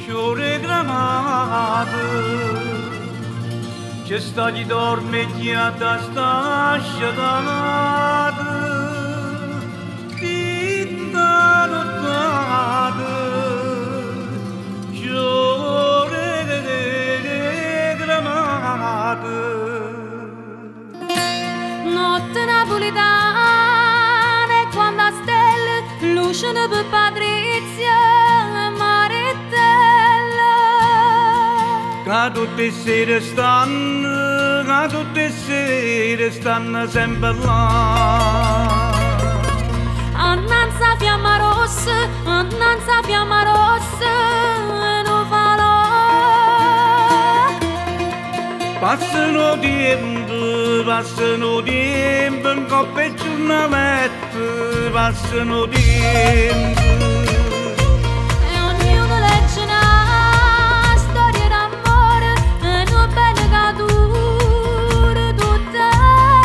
Sciore granato, c'è sta chi dorme e chi sta scedato, dinda nottata, sciore granato. Notte napoletana, quando a stelle luciano per Patrizia Maritella. Che tutte sere stanno, che tutte sere stanno sempre là. Annanzi a fiamma rossa, annanzi a fiamma rossa, non falò. Passano tempo, passano tempo, in coppa e giornaletto, passano tempo. E ognuno legge una storia d'amore, e non bene che dura tutta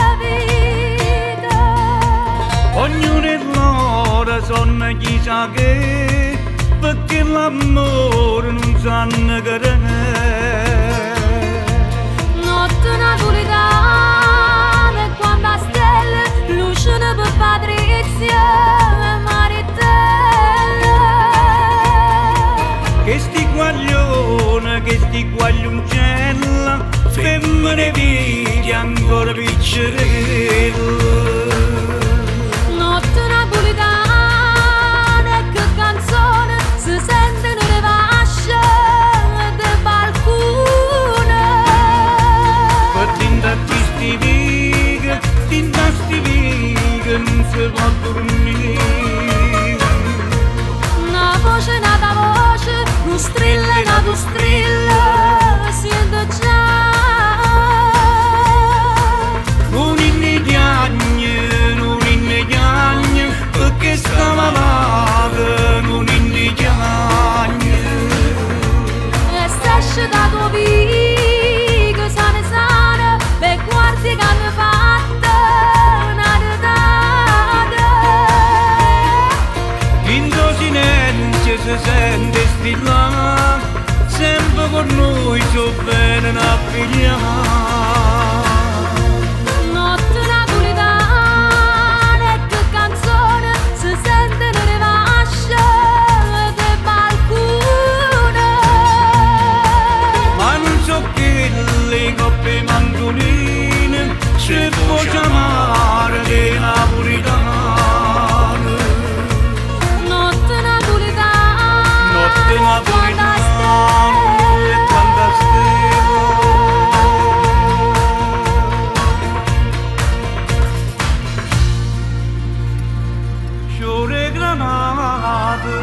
la vita. Ognuno di loro sono chissà che, perché l'amore non sanno che è. Notte napoletana, quando a stelle luciano per Patrizia Maritella. Che sti guaglione, che sti guaglioncella, femmine viti ancora piccerella. Notte napoletana, che canzone si sentono le vasce del balcone. Per dinda sti vighe, dinda sti vighe, non si può dormire. Una voce, nata voce, un strilla, nato strilla, sento già. Non innegagne, non innegagne, perché sta malata, non innegagne. E se esce da tua viga, sana sana, per guardi che hanno fatto una retata. In silenzio si sente strillare, sempre con noi ci viene a pigliare. Notte napoletana, che canzone si sentono le vasce del balcone. Ma non so che le coppe mandoline si può chiamare dei napoletani. Notte napoletana, Notte quando napoletana, e quanta stella. Sciore granato,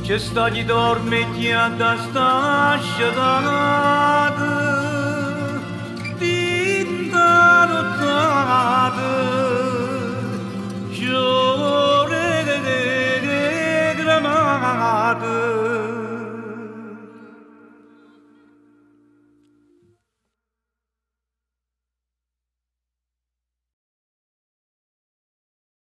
c'è sta chi dorme e chi sta scedato, dinda nottata, sciore granato.